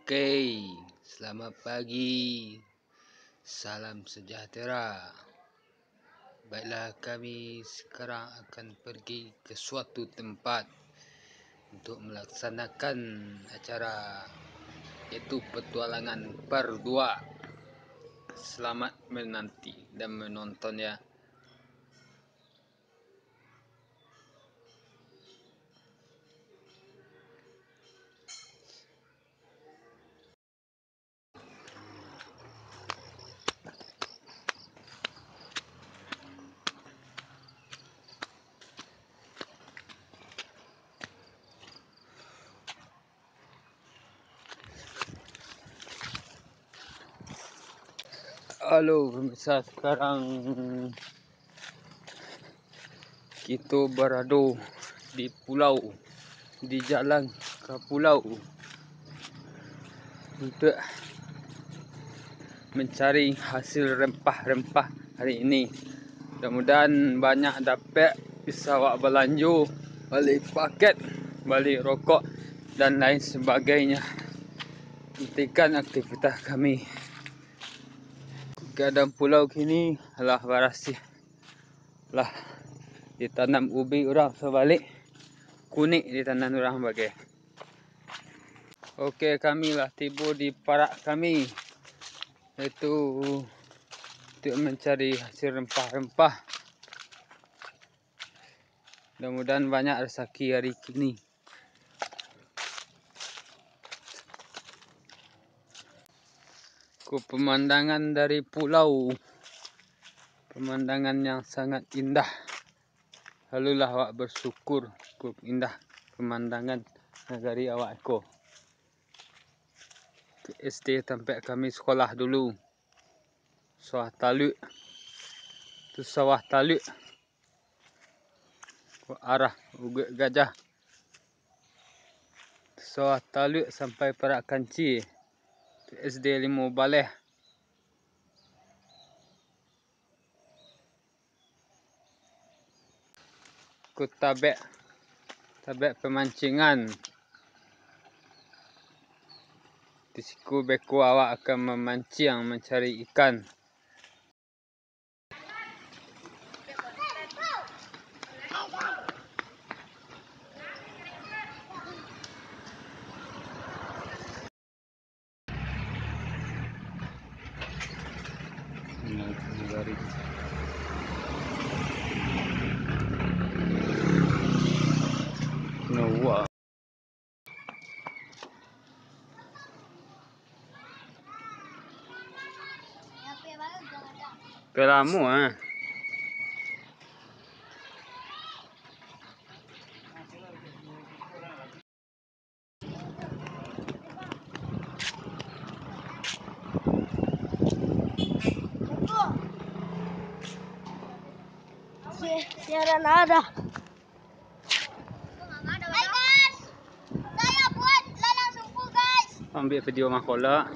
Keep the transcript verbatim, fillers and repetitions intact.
Oke, selamat pagi. Salam sejahtera. Baiklah, kami sekarang akan pergi ke suatu tempat untuk melaksanakan acara, yaitu petualangan part dua. Selamat menanti dan menonton ya. Halo, pemirsa, sekarang kito barado di pulau, di jalan ka pulau, untuak mancari hasil rempah-rempah hari ini. Mudah-mudahan banyak dapek, bisa awak balanjo, bali paket, bali rokok, dan lain sabagainyo. Hentikan aktivitas kami. Keadaan pulau kini lah barasiah. Lah ditanam ubi urang sabalik, kunik ditanam urang bagai. Oke, kami lah tibo di parak kami, yaitu untuak mancari hasil rempah-rempah. Mudah-mudahan banyak rasaki hari kini. Ko pemandangan dari pulau, pemandangan yang sangat indah. Lalulah awak bersyukur, ko indah pemandangan nagari awak ko. Ko S D tampek kami sekolah dulu. Sawah Taluak. Tu Sawah Taluak. Ko arah Uguik Gajah. Sawah Taluak sampai Parak Kancil. Tu S D Limo Baleh. Ko tabek, tabek pemancingan. Di siko beko awak akan mamanciang, mancari ikan. Pelamo ah. Siaran ada. Hai guys, saya buat lalang sungku guys. Ambil video mah kolak.